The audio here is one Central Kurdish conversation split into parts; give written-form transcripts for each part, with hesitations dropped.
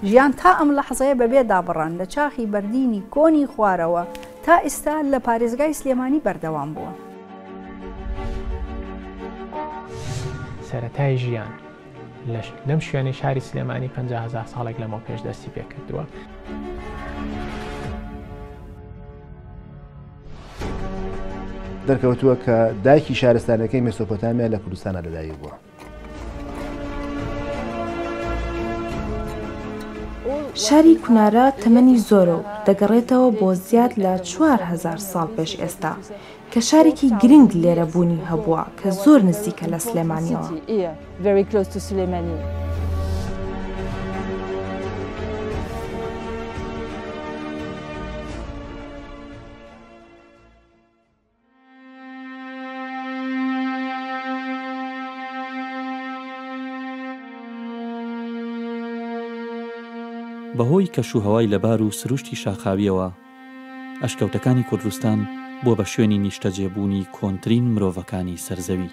ژیان تا ئەم لەحزەیە بەبێ دابڕان لە چاخی بەردینی کۆنی خوارەوە تا ئیستا لە پارێزگای سلێمانی بەردەوام بووە. سەرەتای ژیان لەم شوێنەی شاری سلێمانی 50 هەزار ساڵێک لەمەو پێش دەستی پێکردووە. دەرکەوتووە کە دایکی شارستانەکەی مێسۆپۆتامیا لە کوردستانە لەدایک بووە. شاری کونارە تەمەنی زۆرە و دەگەڕێتەوە بۆ زیاد لە 4000 ساڵ پێش ئێستا، کە شارێکی گرنگ لێرە بوونی هەبووە کە زۆر نزیکە لە سلێمانیەوە. بەهۆی کەشوهەوای لەبار و سروشتی شاخاوییەوە، ئەشکەوتەکانی کوردستان بووە بە شوێنی نیشتەجێبوونی کۆنترین مرۆڤەکانی سەر زەوی.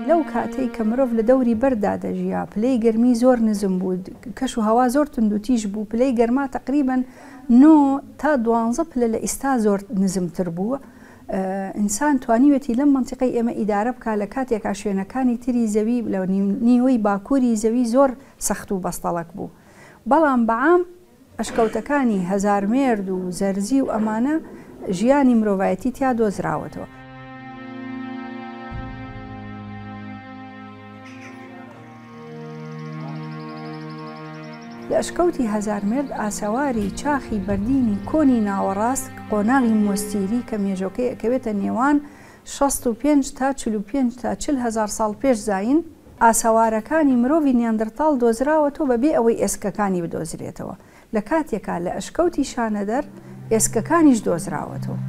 لەو کاتەی کە مرۆڤ لە دەوری بەرددا دەژیا، پلەی گەرمی زۆر نزم بوو، کەش و هەوا زۆر توندوتیژ بوو، پلەی گەرما تەقریبەن نۆ تا دوانزە پلە لە ئیستا زۆر نزمتر بوو، ئینسان توانیوێتی لەم مەنتیقەی ئێمە ئیدارە بکا لە کاتێکا شوێنەکانی تری زەوی لە نیوەی باکووری زەوی زۆر سەخت و بەستەڵەک بوو. بەڵام بە عام ئەشکەوتەکانی هەزارمێرد و زەرزی و ئەمانە ژیانی مرۆڤایەتی تیا دۆزراوەتەوە. لە ئەشکەوتی هەزارمێرد ئاسەواری چاخی بەردینی کۆنی ناوەڕاست قۆناغی مۆستیری کە مێژۆکەی ئەکەوێتە نێوان 65 تا 45 تا 40 هەزار ساڵ پێش زایین، ئاسەوارەکانی مرۆڤی نیاندرتاڵ دۆزراوەتەوە بەبێ ئەوەی ئێسکەکانی بدۆزرێتەوە، لە کاتێکا لە ئەشکەوتی شانەدەر ئێسکەکانیش دۆزراوەتەوە.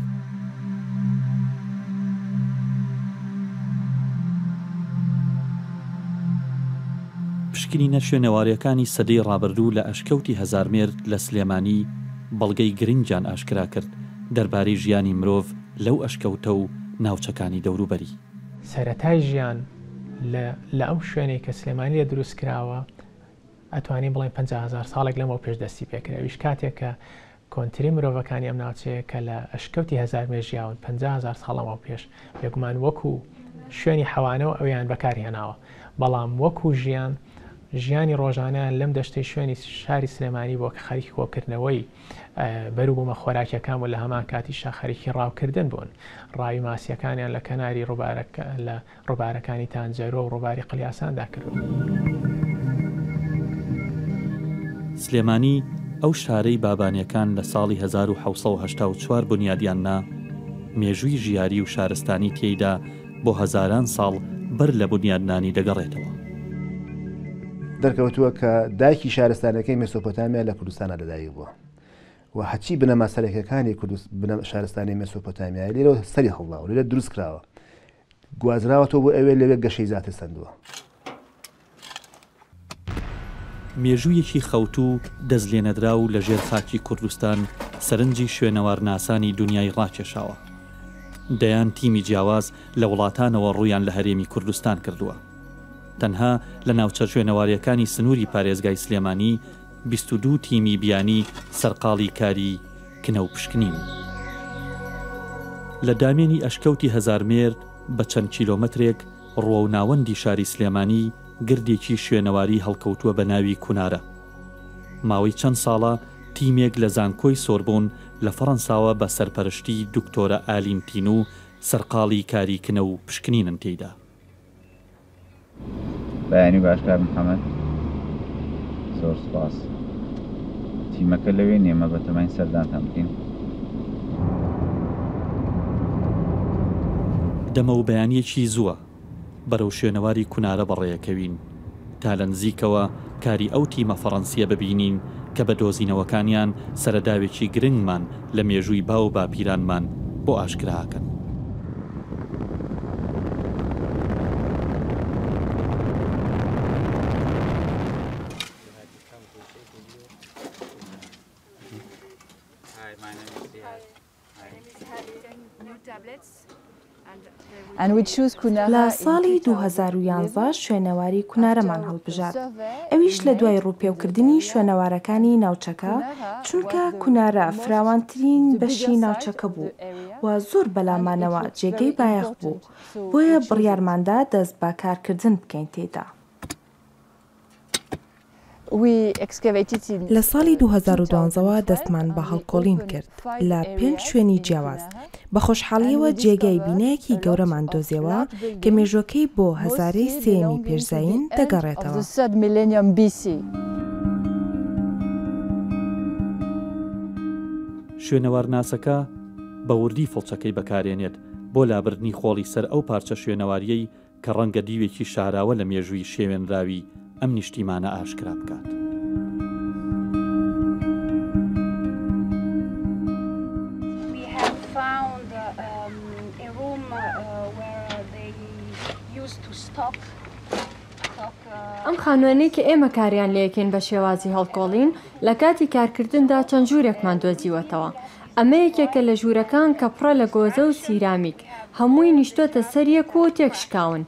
پشکنینە شوێنەوارییەکانی سەدەی ڕابردوو لە ئەشکەوتی هەزارمێرد لە سلێمانی بەڵگەی گرنگیان ئاشکرا کرد دەربارەی ژیانی مرۆڤ لەو ئەشکەوتە و ناوچەکانی دەوروبەری. سەرەتای ژیان لە لە ئەو شوێنەی کە سلێمانی لێ دروست کراوە ئەتوانین بڵێین 50 هەزار ساڵێک لەمەو پێش دەستی پێکرد ئەویش کاتێک کە کۆنترین مرۆڤەکانی ئەم ناوچەیە کە لە ئەشکەوتی هەزارمێ ژیاون 50 هەزار ساڵ لەمەو پێش بێگومان وەکو شوێنی حەوانەوە ئەویان بەکار هێناوە بەڵام وەکو ژیان ژیانی ڕۆژانەیان لەم دەشتەی شوێنی شاری سلێمانی بووە کە خەریکی کۆکردنەوەی بەروبوومە خۆراکیەکان بوون لە هەمان کاتیشا خەریکی ڕاوکردن بوون ڕاوی ماسیەکانیان لە کەناری ڕووبارەکە لە ڕووبارەکانی تانجەرۆ و ڕووباری قلیاساندا کردووە. سلێمانی ئەو شارەی بابانیەکان لە ساڵی 1784 بونیادیان نا، مێژووی ژیاری و شارستانی تێیدا بۆ هەزاران ساڵ بەر لە بونیادنانی دەگەڕێتەوە. دەرکەوتووە کە دایکی شارستانەکەی مێسۆپۆتامیا لە کوردستانا لەدایک بووە و هەرچی بنەما سەرەکیەکانی شارستانی مێسۆپۆتامیایە لێرەوە سەری هەڵداوە، لێرە دروست کراوە، گوازراوەتەوە بۆ ئەوێ، لەوێ گەشەی زیاتر سەندووە. مێژوویەکی خەوتوو و دەستلێنەدراو لە ژێر خاکی کوردستان سەرنجی شوێنەوارناسانی دونیای ڕاکێشاوە. دەیان تیمی جیاواز لە وڵاتانەوە ڕوویان لە هەرێمی کوردستان کردووە. تەنها لە ناوچە شوێنەوارییەکانی سنووری پارێزگای سلێمانی 22 تیمی بیانی سەرقاڵی کاری کنە و پشکنینن. لە دامێنی ئەشکەوتی هەزارمێرد بە چەند کیلۆمەترێک ڕووەو ناوەندی شاری سلێمانی گردێکی شوێنەواری هەڵکەوتووە بە ناوی کونارە. ماوەی چەند ساڵە تیمێک لە زانکۆی سۆربون لە فەڕەنساوە بە سەرپەرشتی دکتۆرە ئالین تینو سەرقاڵی کاری کنە و پشکنینن تێیدا. بەیانی باش کاک محەمەد. زۆر سوپاس. تیمەکە لەوێ نییە مە بەتەماین سەردانتان بکەین. دەمە و بەیانییەکی زووە بەرەو شوێنەواری کونارە بەڕێیەکەوین تا لە نزیکەوە کاری ئەو تیمە فەڕەنسییە ببینین کە بە دۆزینەوەکانیان سەرەداوێکی گرنگمان لە مێژووی باو و باپیرانمان بۆ ئاشکرا ئەکەن. لە ساڵی 2011 شوێنەواری کونارەمان هەڵبژارد، ئەویش لە دوای ڕووپێوکردنی شوێنەوارەکانی ناوچەکە، چونکە کونارە فراوانترین بەشی ناوچەکە بوو و زۆر بەلامانەوە جێگەی بایەخ بوو، بۆیە بڕیارماندا دەست بە کارکردن بکەین تێیدا. لە ساڵی 2012 وە دەستمان بە هەڵکۆڵین کرد لە پێنج شوێنی جیاواز، بە خۆشحاڵییەوە جێگای بینایەکی گەورەمان دۆزیەوە کە مێژووەکەی بۆ هەزارەی سێیەمی پێش زایین دەگەڕێتەوە. شوێنەوارناسەکە بە وردی فڵچەکەی بەکارێنێت بۆ لابردنی خۆڵی سەر ئەو پارچە شوێنەوارییەی کە ڕەنگە دیوێکی شاراوە لە مێژووی شێوێنراوی ئەم نیشتیمانە ئاشکرا بکات. ئەم خانووانەی کە ئێمە کاریان لێکەین بە شێوازی هەڵکۆڵین، لە کاتی کارکردندا چەند ژوورێکمان دۆزیوەتەوە. ئەمە یەکێکە لە ژوورەکان کە پڕە لە گۆزە و سیرامیک، هەمووی نیشتۆتە سەر یەک و تێکشکاون.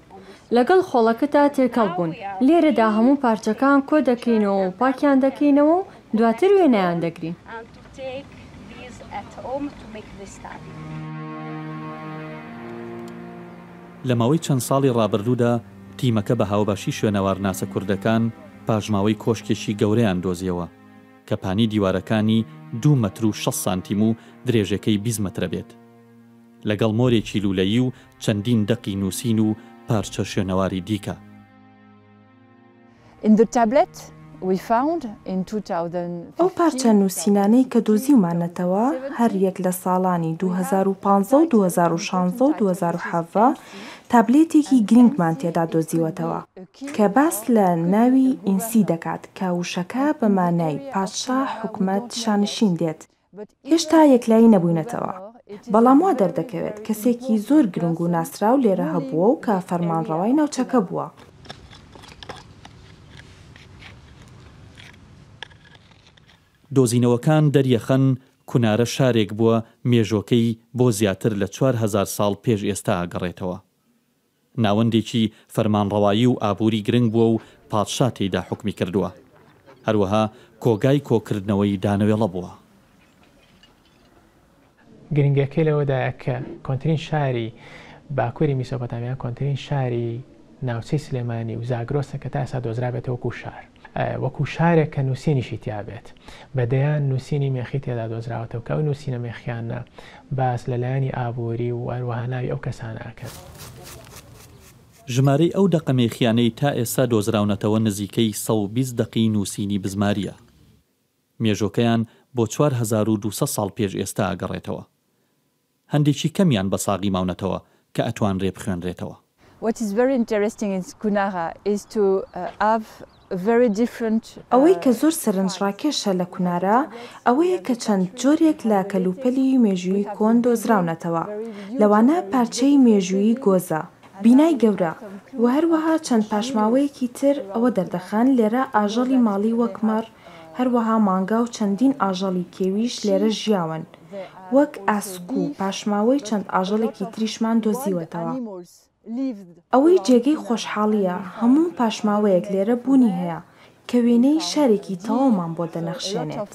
لەگەڵ خۆڵەکەدا تێکەڵ بوون. لێرەدا هەموو پارچەکان کۆ دەکەینەوە و پاکیان دەکەینەوە و دواتر وێنەیان دەگرین. لە ماوەی چەند ساڵی ڕابردوودا تیمەکە بە هاوبەشی شوێنەوارناسە کوردەکان پاشماوەی کۆشکێکی گەورەیان دۆزیەوە کە پانی دیوارەکانی دوو مەتر و 60 سانتیم و درێژەکەی 20 مەترە بێت لەگەڵ مۆرێکی لوولەیی و چەندین دەقی نووسین و پارچە شوێنەواری دیکە. ئەو پارچە نووسینانەی کە دۆزیومانەتەوە هەر یەک لە ساڵانی 2015 و 2016 و 2017 تابلێتێکی گرنگمان تێدا دۆزیوەتەوە کە باس لە ناوی ئینسی دەکات کە وشەکە بە مانای پادشا، حکومەت، شانشین دێت. هێشتا یەکلایی نەبووینەتەوە، بەڵام وا دەردەکەوێت کەسێکی زۆر گرنگ و ناسراو لێرە هەبووە و کە فەرمانڕەوای ناوچەکە بووە. دۆزینەوەکان دەریەخەن کونارە شارێک بووە مێژۆکەی بۆ زیاتر لە 4000 ساڵ پێش ئێستا ئەگەڕێتەوە. ناوەندێکی فەرمانڕەوایی و ئابووری گرنگ بووە و پادشا تێیدا حوکمی کردووە. هەروەها کۆگای کۆکردنەوەی دانەوێڵە بووە. گرنگیەکەی لەوەدایە کە کۆنترین شاری باکووری میسۆپۆتامیا، کۆنترین شاری ناوچەی سلێمانی و زاگرۆسە کە تا ئێستا دۆزرابێتەوە وەکو شار. وەکو شارێک کە نووسینیشی تیا بێت. بە دەیان نووسینی مێخی تێدا دۆزراوەتەوە کە ئەو نووسینە مێخیانە باس لە لایەنی ئابووری و هەروەها ناوی ئەو کەسانە ئەکەن. ژمارەی ئەو دەقە مێخیانەی تا ئێستا دۆزراونەتەوە نزیکەی 120 دەقی نووسینی بزمارییە. مێژۆکەیان بۆ 4200 ساڵ پێش ئێستا ئەگەڕێتەوە. هەندێکی کەمیان بە ساغی ماونەتەوە کە ئەتوانرێ بخوێنرێتەوە. What is very interesting in Kunara is to have very different. ئەوەی کە زۆر سەرنجڕاکێشە لە کونارا ئەوەیە کە چەند جۆرێک لە کەلوپەلی مێژوویی کۆن دۆزراونەتەوە، لەوانە پارچەی مێژوویی گۆزە، بینای گەورە، و هەروەها چەند پاشماوەیەکی تر ئەوە دەردەخەن لێرە ئاژەڵی ماڵی وەک مەڕ، هەروەها مانگا و چەندین ئاژەڵی کێویش لێرە ژیاون، وەک ئاسک و پاشماوەی چەند ئاژەڵێکی تریشمان دۆزیوەتەوە. ئەوەی جێگەی خۆشحاڵییە هەموو پاشماوەیەک لێرە بوونی هەیە کە وێنەی شارێکی تەواومان بۆ دەنەخشێنێت.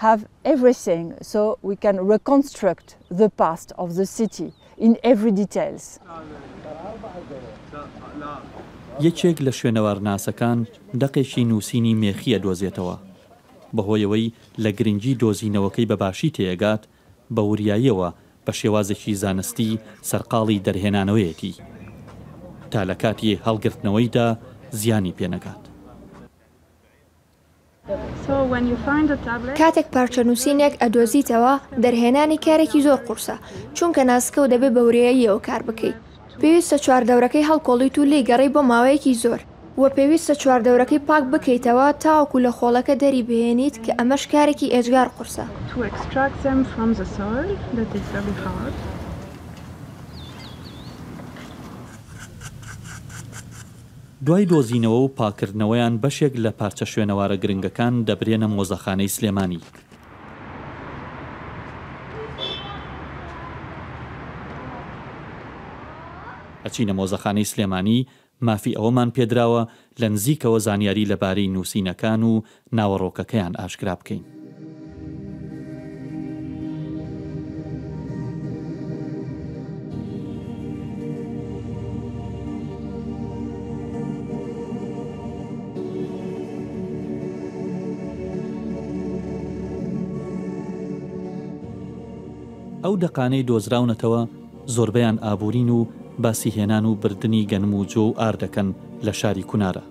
Have everything so we can reconstruct the past of the city in every details. یەکێک لە شوێنەوارناسەکان دەقێکی نووسینی مێخی ئەدۆزێتەوە. بەهۆیەوەی لە گرنگی دۆزینەوەکەی بە باشی تێئەگات، بە وریاییەوە بە شێوازێکی زانستی سەرقاڵی دەرهێنانەوەیەتی تا لە کاتی هەڵگرتنەوەیدا زیانی پێ نەگات. کاتێک پارچە نووسینێک ئەدۆزیتەوە، دەرهێنانی کارێکی زۆر قورسە، چونکە ناسکە و دەبێ بە وریاییەوە کار بکەی. پێویستە چواردەورەکەی هەڵکۆڵیت و لێی گەڕێی بۆ ماوەیەکی زۆر. وە پێویستە چواردەورەکەی پاک بکەیتەوە تاوەکو لە خۆڵەکە دەری بهێنیت کە ئەمەش کارێکی ئێجگار قورسە. دوای دۆزینەوە و پاککردنەوەیان بەشێک لە پارچە شوێنەوارە گرنگەکان دەبرێنە مۆزەخانەی سلێمانی. ئەچینە مۆزەخانەی سلێمانی، مافی ئەوەمان پێدراوە لە نزیکەوە زانیاری لەبارەی نووسینەکان و ناوەڕۆکەکەیان ئاشکرا بکەین. ئەو دەقانەی دۆزراونەتەوە زۆربەیان ئابوورین و باسی هێنان و بردنی گەنم و جۆ و ئارد دەکەن لە شاری کونارە.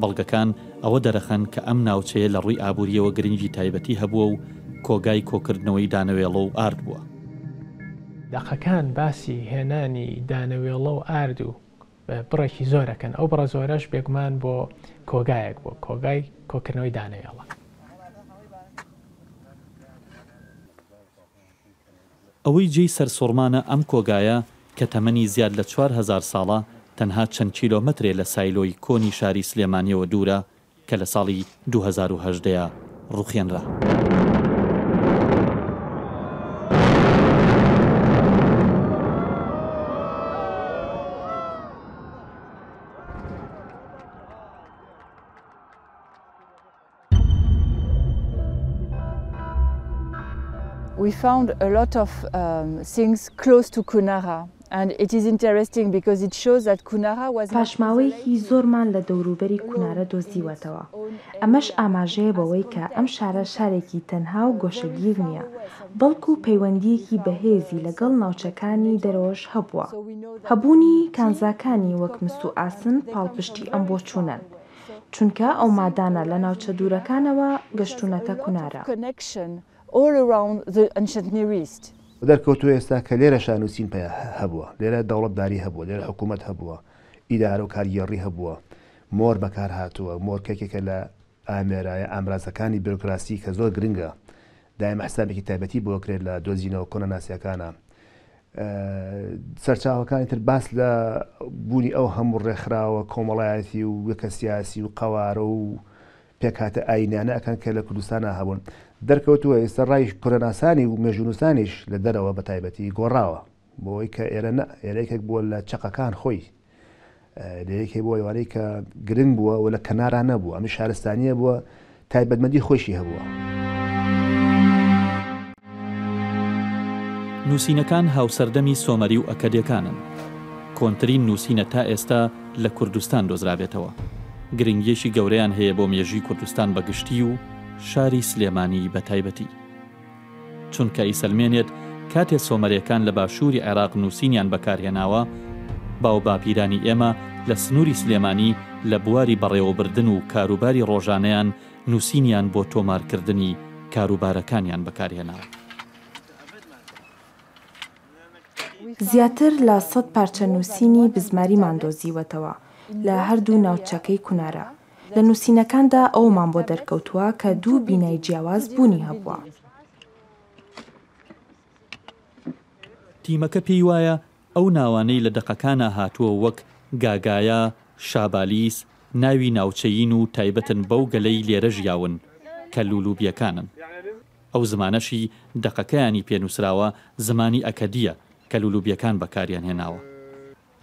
بەڵگەکان ئەوە دەرەخەن کە ئەم ناوچەیە لە ڕووی ئابوورییەوە گرنگی تایبەتی هەبووە و کۆگای کۆکردنەوەی دانەوێڵە و ئارد بووە. دەقەکان باسی هێنانی دانەوێڵە و ئارد و بڕێکی زۆر ئەکەن، ئەو بڕە زۆرەش بێگومان بۆ کۆگایەک بووە، کۆگای کۆکردنەوەی دانەوێڵە. ئەوەی جێی سەرسوڕمانە ئەم کۆگایە کە تەمەنی زیاد لە 4000 ساڵە تەنها چەند کیلۆمەترێ لە سایلۆی کۆنی شاری سلێمانیەوە دوورە کە لە ساڵی 2018 ڕوخێنرا. We found a lot of things close to Kunara and it is interesting because it shows that Kunara was not پاشماوەیەکی زۆرمان لە دەوروبەری کونارە دۆزیوەتەوە، ئەمەش ئاماژەیە بەوەی کە ئەم شارە شارێکی تەنها و گۆشەگیر نییە، بەڵکو پەیوەندییەکی بەهێزی لەگەڵ ناوچەکانی دەرەوەش هەبووە. هەبوونی کانزاکانی وەک مس و ئاسن پاڵپشتی ئەم بۆچوونەن. چونکە ئەو مادانە لە ناوچە دوورەکانەوە گەشتوونەتە کونارە. دەرکەوتووە ئێستا کە لێرەشا نووسین پەیا هەبووە، لێرە دەوڵەتداری هەبووە، لێرە حکوومەت هەبووە، ئیدارە و کارگێڕی هەبووە، مۆر بەکار هاتووە، مۆر کە یەکێکە لە ئامێرە یا ئامرازەکانی بیرۆکراسی کە زۆر گرنگە، دایمە حسابێکی تایبەتی بۆ ئەکرێت لە دۆزینەوە کۆنەناسییەکانا. سەرچاوەکانی تر باس لە بوونی ئەو هەموو ڕێکخراوە کۆمەڵایەتی و یەکە سیاسی و قەوارە و پێکهاتە ئایینیانە ئەکەن کە لە کوردستانا هەبوون. دەرکەوتووە ئێستا ڕای کۆنەناسانی و مێژوونووسانیش لە دەرەوە بە تایبەتی گۆڕاوە بۆ ئەوەی کە ئێرە نا، ئێرە یەکێک بووە لە چەقەکان خۆی. لە یەکێ بووە لەوانەی کە گرنگ بووە و لە کەنارا نەبووە، ئەمە شارستانییە بووە تایبەتمەندی خۆیشی هەبووە. نووسینەکان هاوسەردەمی سۆمەری و ئەکەدێکانن. کۆنترین نووسینە تا ئێستا لە کوردستان دۆزرابێتەوە. گرنگییەکی گەورەیان هەیە بۆ مێژووی کوردستان بە گشتی و شاری سلێمانی بە تایبەتی. چونکە ئەیسەلمێنێت کاتێ سۆمەرێکان لە باشووری عێراق نووسینیان بەکارهێناوە، باوباپیرانی ئێمە لە سنووری سلێمانی لە بواری بەڕێوەبردن و کاروباری ڕۆژانەیان نووسینیان بۆ تۆمارکردنی کاروبارەکانیان بەکارهێناوە. زیاتر لە سەد پارچە نووسینی بزماریمان دۆزیوەتەوە لە هەردوو ناوچەکەی کونارە. لە نووسینەکاندا ئەوەمان بۆ دەرکەوتووە کە دوو بینای جیاواز بوونی هەبووە. تیمەکە پێی وایە ئەو ناوانەی لە دەقەکانا هاتووە وەک گاگایا، شابالیس، ناوی ناوچەیین و تایبەتن بەو گەلەی لێرە ژیاون کە لولوبییەکانن. ئەو زمانەشی دەقەکەیانی پێ نووسراوە زمانی ئەکەدییە کە لولوبییەکان بەکاریان هێناوە.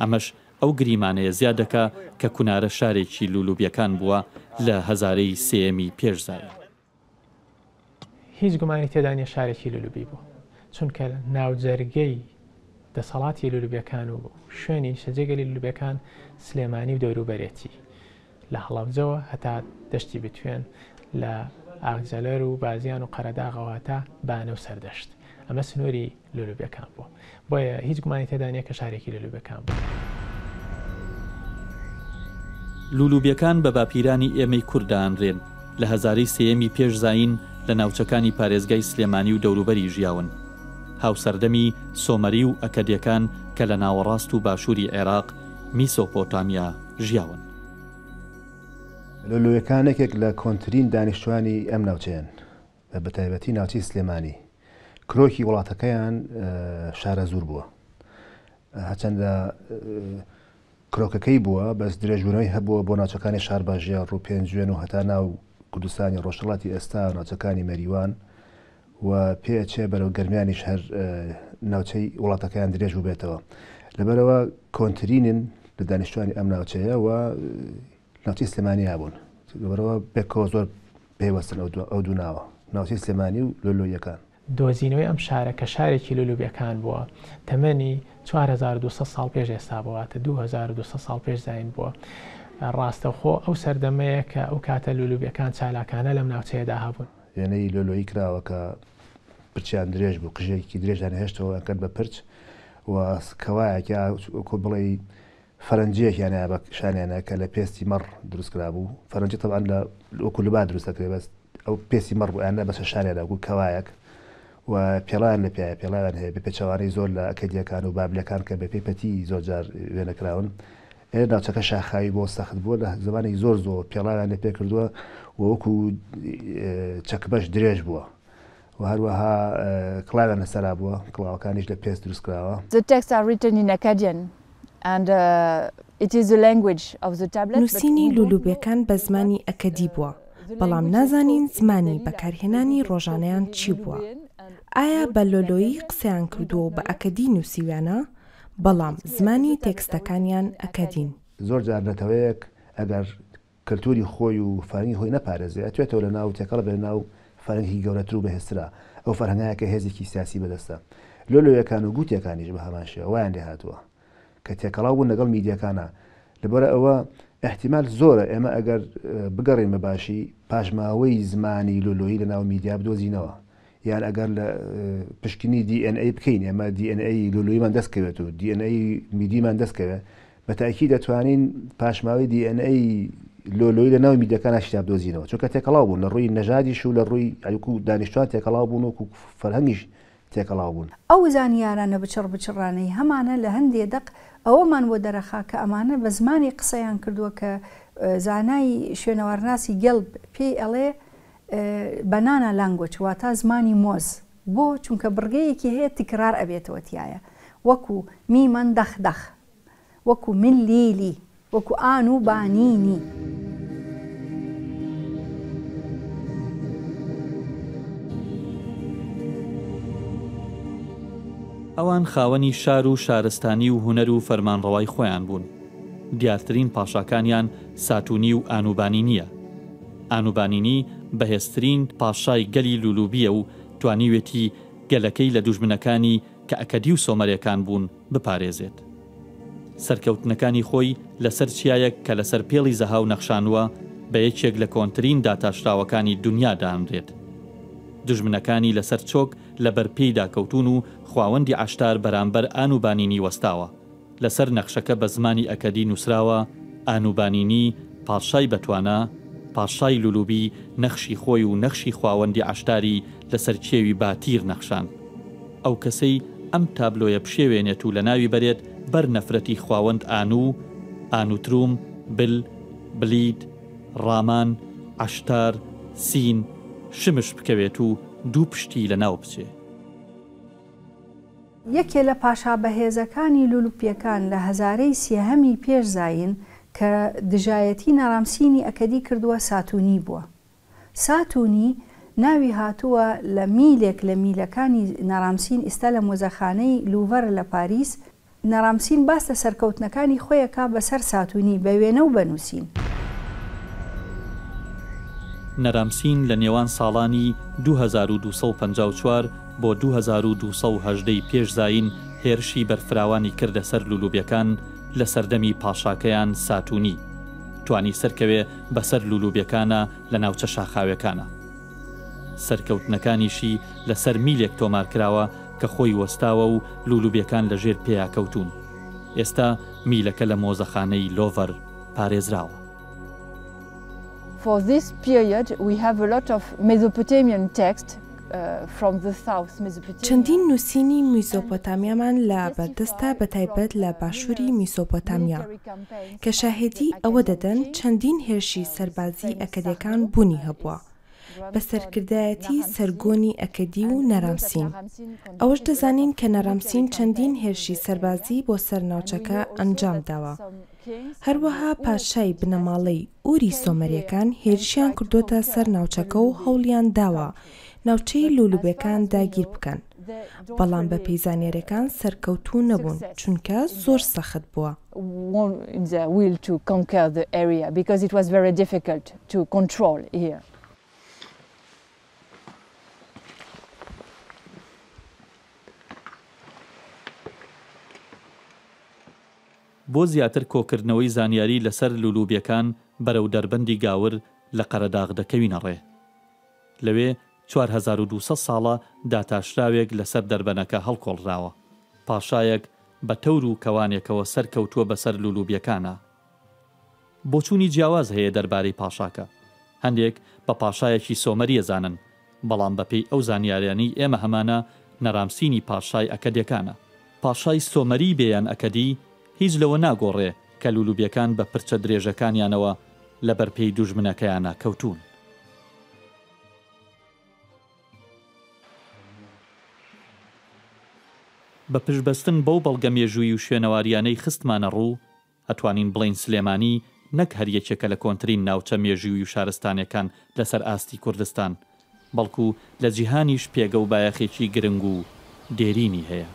ئەمەش ئەو گریمانەیە زیاد دەکا کە کونارە شارێکی لولوبیەکان بووە لە هەزارەی سێیەمی پێش زایین. هیچ گومانی تێدا نیە شارێکی لولوبی بووە، چونکە ناوجەرگەی دەسەڵاتی لولوبیەکان و شوێنی نیشتەجێگەلی لولوبیەکان سلێمانی و دەوروبەرێتی، لە هەڵەبجەوە هەتا دەشتی بتوێن، لە ئاغجەلەر و بازیان و قەرەداغەوە هەتا بانە و سەردەشت. ئەمە سنووری لولوبیەکان بووە. بۆیە هیچ گومانی تێدا نییە کە شارێکی لولوبیەکان بووە. لولوبیەکان بە باپیرانی ئێمەی کورد دائەنرێن، لە هەزارەی سێیەمی پێش زایین لە ناوچەکانی پارێزگای سلێمانی و دەوروبەری ژیاون. هاوسەردەمی سۆمەری و ئەکەدێکان کە لە ناوەڕاست و باشووری عێراق، میسۆپۆتامیا، ژیاون. لولویەکان یەکێک لە کۆنترین دانیشتوانی ئەم ناوچەیەن، بەتایبەتی ناوچەی سلێمانی. کرۆکی وڵاتەکەیان شارەزوور بووە. هەرچەندە کرۆکەکەی بووە، بەس درێژبوونەوەی هەبووە بۆ ناوچەکانی شارباژێڕ و پێنجوێن و هەتا ناو کوردستانی ڕۆژهەڵاتی ئێستا، ناوچەکانی مەریوان و پێئەچێ بەرەو گەرمیانیش هەر ناوچەی وڵاتەکەیان درێژ بووبێتەوە. لەبەرئەوە کۆنترینن لە دانیشتوانی ئەم ناوچەیە و ناوچەی سلێمانیا بوون لەبەرئەوە پێکەوە زۆر پەیوەستن ئەو دوو ناوە ناوچەی سلێمانی و لۆلۆییەکان. دۆزینەوەی ئەم شارە کە شارێکی لولوبیەکان بووە تەمەنی 4200 ساڵ پێش ئێستا بووە واتە 2200 ساڵ پێش زایین بووە ڕاستەوخۆ ئەو سەردەمەیە کە ئەو کاتە لولوبیەکان چالاکانە لەم ناوچەیەدا هەبوون. وێنەی لۆلۆیی کراوە کە پرچیان درێژ بوو قژێکی درێژیان هێشتەوە ئەکرد بە پرچ و کەوایەک یا وەکو بڵێی فەرەنجیەکیان هەیە بە شانیانە کە لە پێستی مەڕ دروست کرابوو فەرەنجی تەبعەن لە وەکو لبا دروست دەکرێت بەس ئەو پێستی مەڕ بوو ئەیان بەسەر شانیانە وەکو کەوایەک و پێڵاویان لە پێیە پێڵاویان هەیە بە پێچەوانەی زۆر لە ئەکەدیەکان و بابلەکان کە بە پێی پەتی زۆر جار وێنە کراون ئێرە ناوچەکە شاخاوی بۆ سەخت بووە لە زمانێکی زۆر زۆر پێڵاویان لە پێ کردووە و وەکو چەکمەش درێژ بووە و هەروەها کڵاویان لەسەرا بووە، کڵاوەکانیش لە پێست دروست کراوە. The texts are written in Akkadian and it is the language of the tablets but we نووسینی don't know لولوبێکان what بە زمانی ئەکەدی بووە، the بەڵام language they نازانین spoke زمانی exactly بەکارهێنانی because they spoke ڕۆژانەیان only چی بووە. Lulubian and ئایا wrote بە in لۆلۆیی Akkadian قسەیان we کردووە don't و بە know yet. ئەکەدی نووسیویانە، But بەڵام it's clear that زمانی the tablets are written تێکستەکانیان in ئەکەدین. Akkadian. زۆر جار نەتەوەیەک ئەگەر کەلتوری خۆی و فەرهەنگی خۆی نەپارێزێ ئەتوێتەوە لە ناو تێکەڵ ئەبێ لە ناو فەرهەنگێکی گەورەتر و بەهێزترا، ئەو فەرهەنگایە کە هێزێکی سیاسی بەدەستە. لۆلۆیەکان و گوتیەکانیش بە هەمان شێوە وایان لێ هاتووە کە تێکەڵاو بوون لەگەڵ میدیەکانا. لەبەرە ئەوە ئیحتیمال زۆرە ئێمە ئەگەر بگەڕێین بە باشی پاشماوەی زمانی لۆلۆیی لە ناو میدیا بدۆزینەوە یان ئەگەر لە پشکنی دی ئێن ئەی بکەین ئێمە دی ئێن ئەی لولویمان دەست کەوێت و دی ئێن ئەی میدیمان دەست کەوێت بە تاکی دەتوانین پاشماوەی دی ئێن ئەی لۆلۆی لە ناو میدەکان شتا بدۆزینەوە چونکە تێکەڵاو بوون لە ڕووی نەژادیش و لە ڕووی ئەوکو دانیشتوان تێکەڵاو بوون وەکو فەرهەنگیش تێکەڵاو بوون. ئەو زانیارانە بچڕ بچڕانەی هەمانە لە هەندێ دەق ئەوەمان بۆ دەرەخا کە ئەمانە بە زمانی قسەیان کردووە کە زانای شوێنەوارناسی گێلب پێی ئەڵێ Banana language واتا زمانی مۆز بۆ؟ چونکە بڕگەیەکی هەیە تکرار ئەبێتەوە تیایا وەکو میمەن دەخ دەخ وەکو من لیلی وەکو ئان و بانینی. ئەوان خاوەنی شار و شارستانی و هونەر و فەرمانڕەوای خۆیان بوون. دیارترین پاشاکانیان ساتونی و ئانوبانینییە. ئانوبانینی بەهێزترین پاشای گەلی لولوبییە و توانیوێتی گەلەکەی لە دوژمنەکانی کە ئەکەدی و سۆمەرێکان بوون بپارێزێت. سەرکەوتنەکانی خۆی لەسەر چیایەک کە لەسەر پێڵی زەهاو نەخشانووە بە یەکێک لە کۆنترین داتاشراوەکانی دونیا دانرێت. دوژمنەکانی لەسەر چۆک لەبەر پێیدا کەوتوون و خواوەندی عەشتار بەرامبەر ئانوبانینی وەستاوە. لەسەر نەخشەکە بە زمانی ئەکەدی نووسراوە، ئانوبانینی، پادشای بەتوانا، پادشای لولوبی نەخشی خۆی و نەخشی خواوەندی عەشتاری لەسەر کێوی باتیر نەخشاند. ئەو کەسەی ئەم تابلۆیە بشێوێنێت و لەناوی بەرێت بەر نەفرەتی خواوەند ئانو، ئانوتروم، بل، بلید، ڕامان، عەشتار، سین، شمش بکەوێت و دووپشتی لەناو بچێ. یەکێ لە پاشا بەهێزەکانی لولوپیەکان لە هەزارەی سێهەمی پێش زایین کە دژایەتی نارامسینی ئەکەدی کردووە ساتونی بووە. ساتونی ناوی هاتووە لە میلێک لە میلەکانی نارامسین ئیستا لە مۆزەخانەی لوڤەر لە پاریس نارامسین باس لە سەرکەوتنەکانی خۆی ئەکا بەسەر ساتونی بە وێنە و بە نووسین. نەرامسین لە نێوان ساڵانی 2254 بۆ 2218 ی پێش زایین هێرشی بەرفراوانی کردە سەر لولوبیەکان لە سەردەمی پاشاکەیان ساتونی توانی سەرکەوێ بەسەر لولوبیەکانا لە ناوچە شاخاوێکانا. سەرکەوتنەکانیشی لە سەر میلێک تۆمار کراوە کە خۆی وەستاوە و لولوبیەکان لە ژێر پێیا کەوتوون. ئێستا میلەکە لە مۆزەخانەی لۆڤەر پارێزراوە. For this period we have a lot of Mesopotamian texts from the south Mesopotamia. چەندین نووسینی میزۆپۆتامیامان لە بەردەستە بەتایبەت لە باشووری میسۆپۆتامیا کە شاهێدی ئەوە دەدەن چەندین هێرشی سەربازی ئەکەدیەکان بوونی هەبووە بە سەرکردایەتی سەرگۆنی ئەکەدی و نەرامسین. ئەوەش دەزانین کە نەرامسین چەندین هێرشی سەربازی بۆ سەر ناوچەکە ئەنجام داوە. هەروەها پادشای بنەماڵەی ئوری سۆمەریەکان هێرشیان کردۆتە سەر ناوچەکە و هەوڵیان داوە. ناوچەی لولوبێکان داگیر بکەن، بەڵام بەپێی زانیاریەکان سەرکەوتوو نەبوون چونکە زۆر سەخت بووە. بۆ زیاتر کۆکردنەوەی زانیاری لەسەر لولوبیەکان بەرەو دەربەندی گاور لە قەرەداغ دەکەوینە ڕێ. لەوێ 4200 ساڵە داتاشراوێک لەسەر دەربەنەکە هەڵکۆڵراوە. پاشایەک بە تەور و کەوانێکەوە سەرکەوتووە بەسەر لولوبیەکانا. بۆچوونی جیاواز هەیە دەربارەی پاشاکە. هەندێک بە پاشایەکی سۆمەری ئەزانن، بەڵام بەپێی ئەو زانیاریانەی ئێمە هەمانە نەرامسینی پاشای ئەکەدێکانە. پاشای سۆمەری بێ یان ئەکەدی هیچ لەوە ناگۆڕێ کە لولوبیەکان بە پرچە درێژەکانیانەوە لەبەر پێی دوژمنەکەیانا کەوتوون. بە پشتبەستن بەو بەڵگە مێژوویی و شوێنەواریانەی خستمانە ڕوو، ئەتوانین بڵێین سلێمانی نەک هەر یەکێکە لە کۆنترین ناوچە مێژووی و شارستانێکان لەسەر ئاستی کوردستان، بەڵکو لە جیهانیش پێگە و بایەخێکی گرنگ و دێرینی هەیە.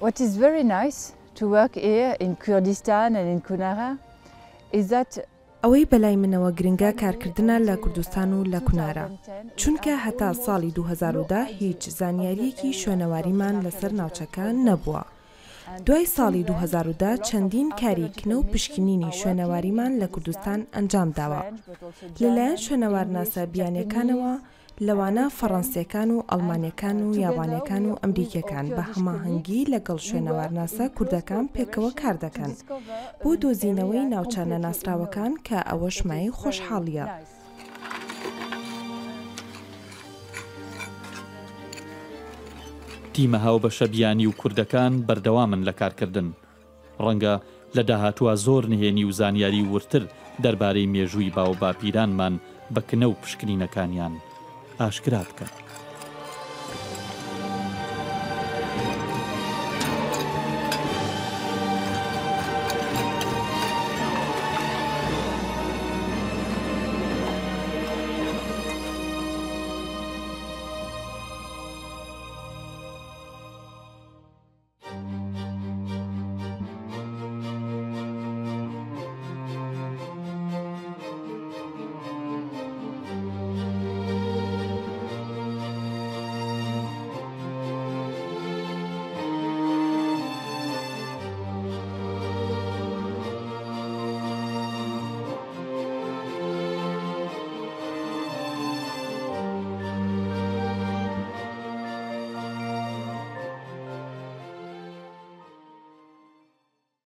What is very nice to work here in Kurdistan and in Kunara is that ئەوەی بەلای منەوە گرنگە کارکردنە لە کوردستان و لە کونارە، چونکە هەتا ساڵی 2010 هیچ زانیارییەکی شوێنەواریمان لەسەر ناوچەکە نەبووە. دوای ساڵی 2010 چەندین کاری کنە و پشکنینی شوێنەواریمان لە کوردستان ئەنجامداوە لەلایەن شوێنەوارناسە بیانیەکانەوە، لەوانە فەڕەنسییەکان و ئەڵمانییەکان و یابانییەکان و ئەمریکییەکان بە هەماهەنگی لەگەڵ شوێنەوارناسە کوردەکان پێکەوە کاردەکەن بۆ دۆزینەوەی ناوچە نەناسراوەکان کە ئەوەش مایەی خۆشحاڵییە. تیمە هاوبەشە بیانی و کوردەکان بەردەوامن لە کارکردن. ڕەنگە لە داهاتووا زۆر نهێنی و زانیاری وردتر دەربارەی مێژووی باوباپیرانمان بە کنە و پشکنینەکانیان ئاشکرا بکەن.